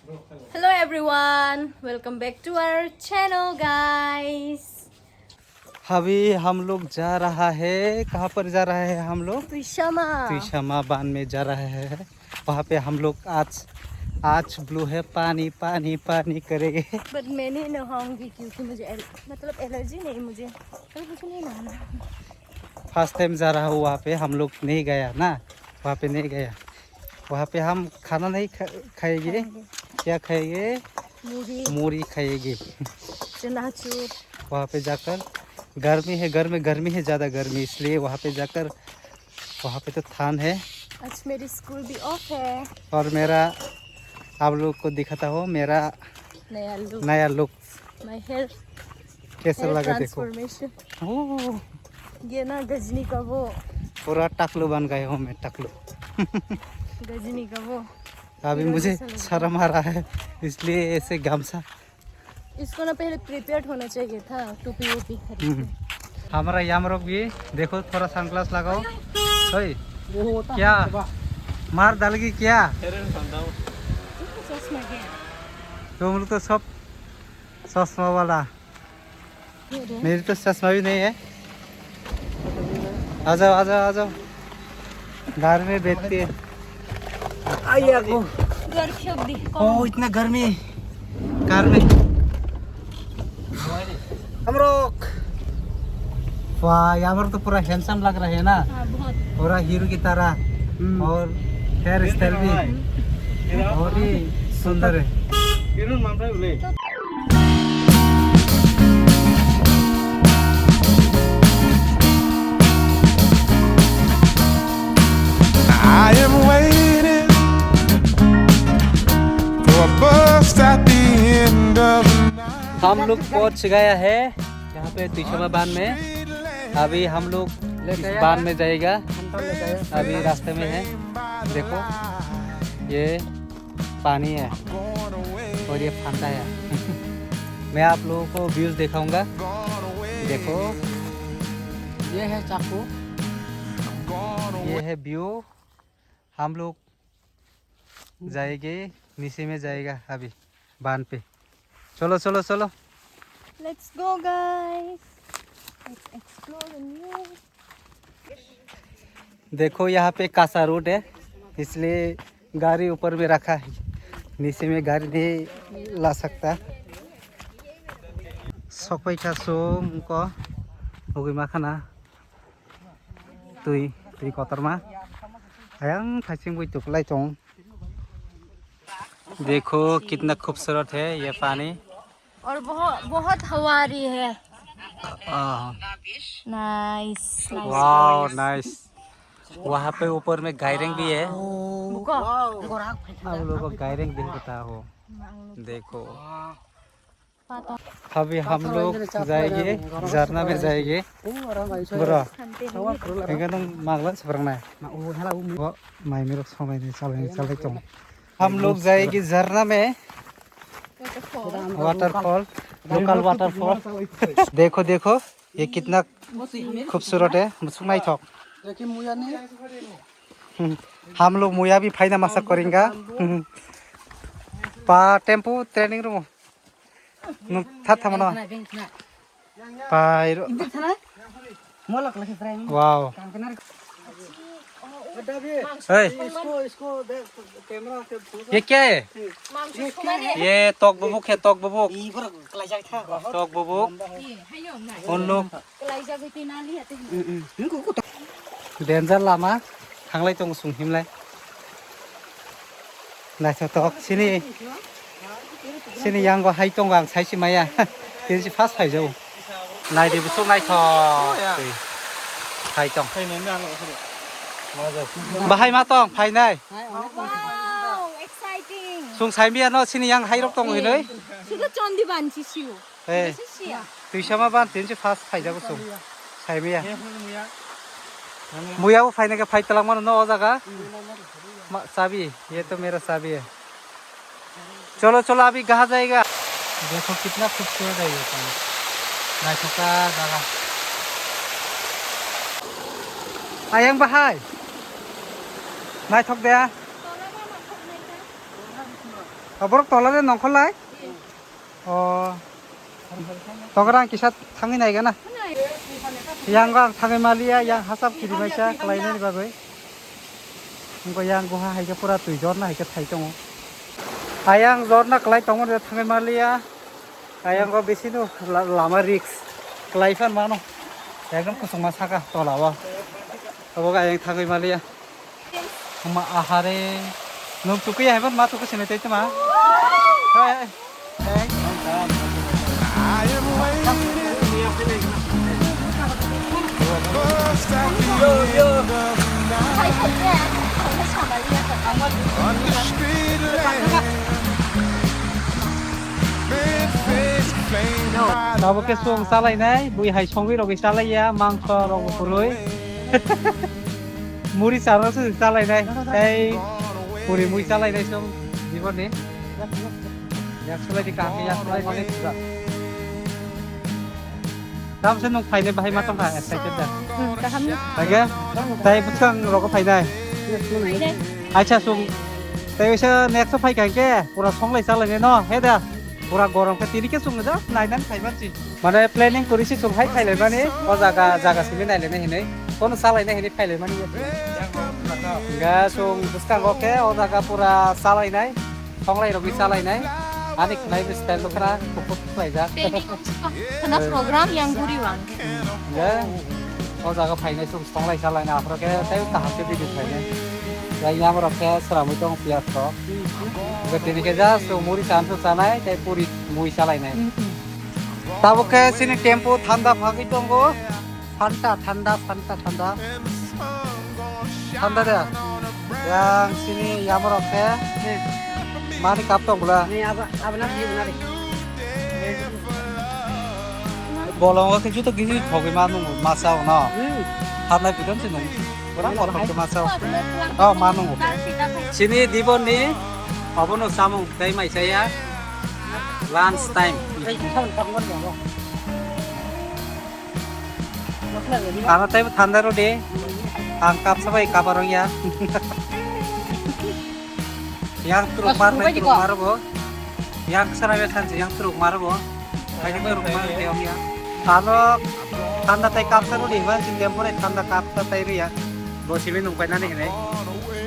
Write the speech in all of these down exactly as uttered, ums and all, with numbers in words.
Hello everyone, welcome back to our channel, guys. अभी हम लोग जा रहा है, कहाँ पर जा रहा है हम लोग? तुइशामा। तुइशामा बांध में जा रहा है। वहाँ पे हम लोग आज, आज ब्लू है, पानी, पानी, पानी करेंगे। But मैं नहीं नहाऊंगी क्योंकि मुझे एल-, मतलब एलर्जी नहीं मुझे, कभी कुछ नहीं नहाना। फर्स्ट टाइम जा रहा हूँ वहाँ पे, हम लोग नहीं गया ना, वहाँ पे नहीं गया। वहाँ पे हम खाना नहीं खा-, खाएंगे। खाएंगे। क्या खाएंगे? मुरी। मुरी खाएंगे। चनाचूर। वहाँ पे जाकर गर्मी है, घर में गर्मी है, ज़्यादा गर्मी, इसलिए वहाँ पे जाकर, वहाँ पे तो ठंड है। आज मेरी स्कूल भी ऑफ है। और मेरा, आप लोग को दिखाता हूँ मेरा नया लुक। नया लुक। My hair, कैसा hair लगा देखो। Transformation। ओह। ये ना गजनी का वो। पूरा टकलू बन गए हो मैं, टकलू। गजनी का वो। अभी हीरो मुझे जैसा लग रहा है। शर्म आ रहा है, इसलिए ऐसे गमछा। इसको ना पहले प्रिपेयर्ड होना चाहिए था, टोपी वोपी खरीद के। हम्म। हमारा यामरोक भी देखो, थोड़ा सनग्लास लगाओ। ओए, क्या? मार डालेगी क्या? चश्मा क्या? तुम लोग तो सब चश्मा वाला। मेरी तो चश्मा भी नहीं है। आ जाओ, आ जाओ, आ जाओ। घर में बैठते हैं। आइए आपको। घर फेंक दी। ओह, इतना गर्मी। कार में। हम लोग। वाह, यहाँ पर तो पूरा हैंडसम लग रहा है ना? हाँ, बहुत। पूरा हीरो की तरह। हम्म। और हेयर स्टाइल भी बहुत ही सुंदर है। I am waiting for a bus at the end of the night. हम लोग पहुंच गया है यहाँ पे तुइशामा बांध में। अभी हम लोग इस बांध में जाएगा। अभी रास्ते में है, देखो ये पानी है और ये फांटा है। मैं आप लोगों को व्यूज दिखाऊंगा। देखो, ये है चाकू, ये है व्यू। हम लोग जाएंगे, नीचे में जाएगा अभी बांध पे। चलो, चलो, चलो। Let's go, guys. Let's explore the new. देखो, यहाँ पे कांसा रोड है, इसलिए गाड़ी ऊपर में रखा है, नीचे में गाड़ी नहीं ला सकता। Sokpai kha chwng ko nugwi ma khana twi, twi kotorma ayang thaising bui tuklai tong. देखो कितना खूबसूरत है ये पानी। और बहुत, बहुत हवा आ रही है। आह। Nice, nice, wow, nice। वहाँ पे ऊपर में गायरंग भी है। बुको। आप लोगों को गायरंग दिखता हो, देखो। अभी हम लोग जाएंगे, झरना में जाएंगे। Bro, enggak dong, maglan seberang naik. Wah, mai mirok songlai ni, chalai ni, chalai tong. हम लोग जाएंगे झरना में। Waterfall, local waterfall। देखो, देखो, ये कितना खूबसूरत है, musuk naithok। हम्म, हम लोग मुया भी फाइना मसा करेंगे। हम्म। पा tempo training room. Nung that thangmano. Pai ro. Wow. Hey, ये क्या है? ये tokbubuk है, tokbubuk। Tokbubuk. Unlu. Danger lama, thanglai tongo chwng himlai. Naithotok, sini, sini yango hai tongo, ang saisi maya. Tini si first phaijao. Naidi bwswk naithok. Hai tong. Bahai ma tong, phainai. Wow, exciting. Chwng saimaya no, sini yang hai rok tongo hinoi. Sudo chondi banchi siu. Hey. Tuisama ban tin si first phaijago chwng. Saimaya. Muya bo phaina khe phai twlangmano no o jaga. Ma, chabi, ye to mera chabi hai. Cholo, cholo, abhi kaha jayega? Dekho kitna khubsurat hai ye pani. Naithok ka jaga. Ayang bahai. Naithok de. Borok tola de nongkholai. O. Togra ang kisa thangwi nai gana. Yang ang thangwi maliya, yang hasap kiri maisa khlainani bagwi. Ngo yang guha hai khe pura twi jorna hai khe thai tongo. Ayang jorna klai tongo de thangwi maliya. Ayang go bisi no la-, lama risk. Klai phan mano. Ekdom kusungma saka tola o. Obo ga ayang thangwi maliya. Ma ahare. Nung tukui hai ban ma tukui sini tei tuma. Hai, hai. Tabuk ke song salai nai, bui hai songwi rogwi salai ya, mangso rogwi purui. Muri chana se chalai nai, tei puri mui chalai nai song, biboni. Yak sulai di kaham, yak sulai di kaham. Dam se nung phaile bahai ma tongkha, excited da. Hmm, kaham ni. Lagi, tei bwskang rogo phainai. Acha sung, tei wisa next phai kha ke, pura songlai chalai nai no, he da. Pura gorom khe tini ke sung da, nai nai phai man si. Mane planning kori si chwng hai phailaimani, o jaga, jaga simi nailaina hinwi, kono chalaina hinwi phailaimani. Ga chwng bwskango khe o jaga pura chalainai, thonglai rogwi chalainai, ani khnai style dwkhra kuphur khlaijak. Khwna program yang guri wang. Ga o jaga phainai chwng thonglai chalaina aphro khe tei kaham khe video phainai. Ga yamrok khe sramwi tong piyas rok. Ga tini khe ja chwng muri chan chwng chanai tei puri mui chalainai. Tabuk khe chini tempo thanda phagwi tongo. Thanda, thanda, thanda, thanda. Thanda de. Yang chini yamrok khe mani cup tong bwla. Bolongo khe juto gisi thogwi ma nung ma sao no. Thandai pidon si nung. Pura kothok khe ma sao. Oh, ma nung. Chini dibon ni obono samung tei mai saya. Lunch time. Ano tei thanda rw di. Ang kapsa bai kaparong ya. Yang truk mar nai truk mar bo. Yang sana be thansi yang truk mar bo. Hai truk mar de ong ya. Ano thanda tei kapsa rw di man sing dem pore thanda kapsa tei rw ya. Bo simi nung pai nani hinai.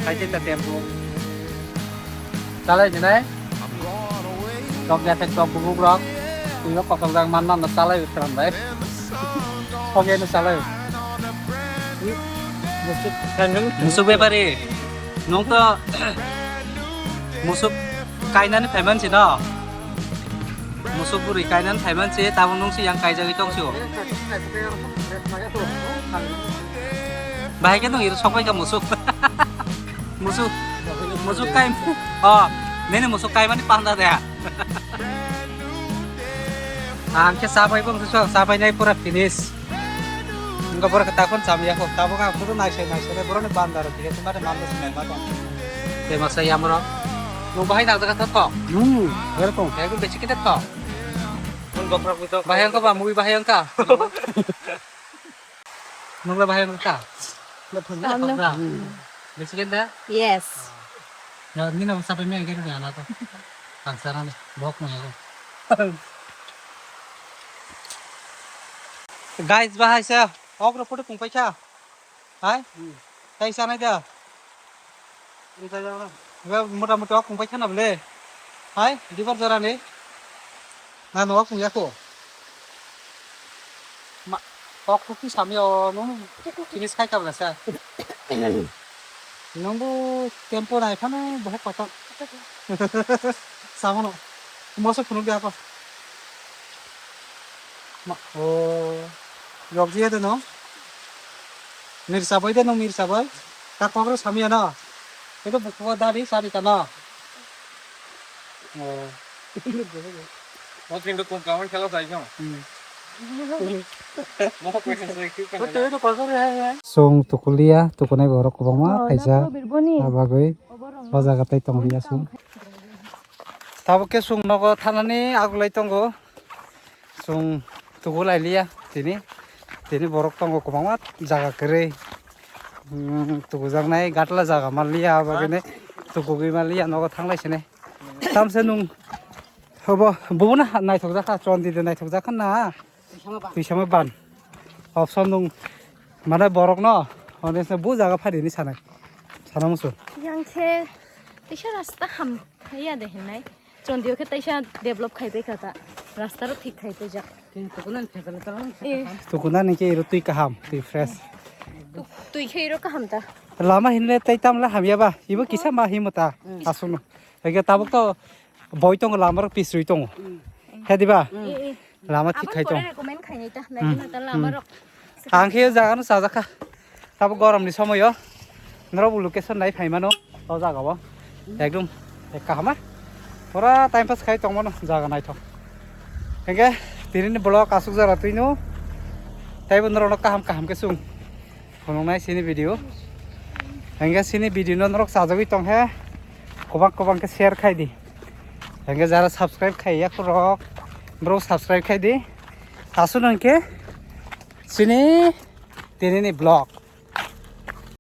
Hai ta tempo. Chalai jinai. Tok ya tek tok bubuk rok. Twi o kotor jak man man chalai utram bai. Tok ya no chalai. Musuk bepari. Nung to musuk kainani phaiman si no. Musuk bwrwi kainani phaiman si tamo nung si yang kaijagwi tong si o. Bahai khe nung iro sok bai kha musuk. Musuk, musuk kai, oh, nini musuk kai mani panda de. Ang khe sabai bong so sabai nai pura finish. Engko borok khe takon cham ya kho, tabuk ang photo naisai naisai borok ni bandar khe tuma de mando sinai ma tong. Te masa yamro. Nung bahai nang jaga tho. Hmm, welcome. Ekdom besi kete tho. Bahai angka ba, mui bahai angka. Nungla bahai nungka. Ano. Bisi kenda? Yes. Ya, nina sapai me angke na to. Kansara ni, bok na ko. Guys, bahai sa, ok ro photo kung paikha. Hai? Kai sanai da. Ga mota mota ok kung paikha na bole. Hai, dibar jora ni. Na no kung yako. Ma, ok tu ki sami o no. Finish khai ka bole sa. Nungbu tempo nai phano bohok kotor. Samono. Moso phunuk de ako. Ma, o. Yokji de no. Mirsa bai de no mirsa bai. Ta kokro samya no. Itu buku dari sari kana. O. Mo tring do kum kawan khela sai jong. Hmm. Mo ko kwe sai kyu kana. Song tukulia, tukunai borok kwbangma kaisa. Abagwi o jaga tai tonglia song. Tabuk khe chwng nogo thanani agulai tongo. Chwng tugu lailiya tini. Tini borok tongo kwbangma jaga kwrwi. Hmm, tugujaknai gatla jaga manliya, abagwino tukugwi manliya, nogo thanglai sini. Tamse nung hobo bubu na naithok jakha, chondi de naithok jakha na. Twi sama ban. Option nung mane borok no. Hone se bu jaga phari ni sanai. Sana musu. Yang khe tisa rasta ham ya de hinai. Chondio khe taisa develop khai bai kha ta. Rasta ro thik khai bai jak. Eh. Tukuna ni khe iro twi kaham, twi fresh. Tu-, twi khe iro kaham ta. Lama hinle tai tamle hamya ba. Ibo kisa ma himo ta. Asung no. Ege tabuk to boi tongo, lama rok pisrui tongo. He diba? Eh, eh. Lama thik khai tong. Recommend khainai ta, naikhe ta lama rok. Ang khe o jaga no chajakha. Tabo gorom ni somoyo. Norok bo location nai phaimano o jaga o. Ekdom kahama. Pura time pass khai tongmano jaga naithok. Hingke tini ni vlog asuk jora twino. Taibo norok no kaham kaham khe sung. Phunuknai sini video. Hingke sini video no norok chajagwi tong he. Kobang kobang khe share khai di. Hingke jara subscribe khai ya khorok. Bro subscribe khai di. Asuk nang khe sini tini ni vlog.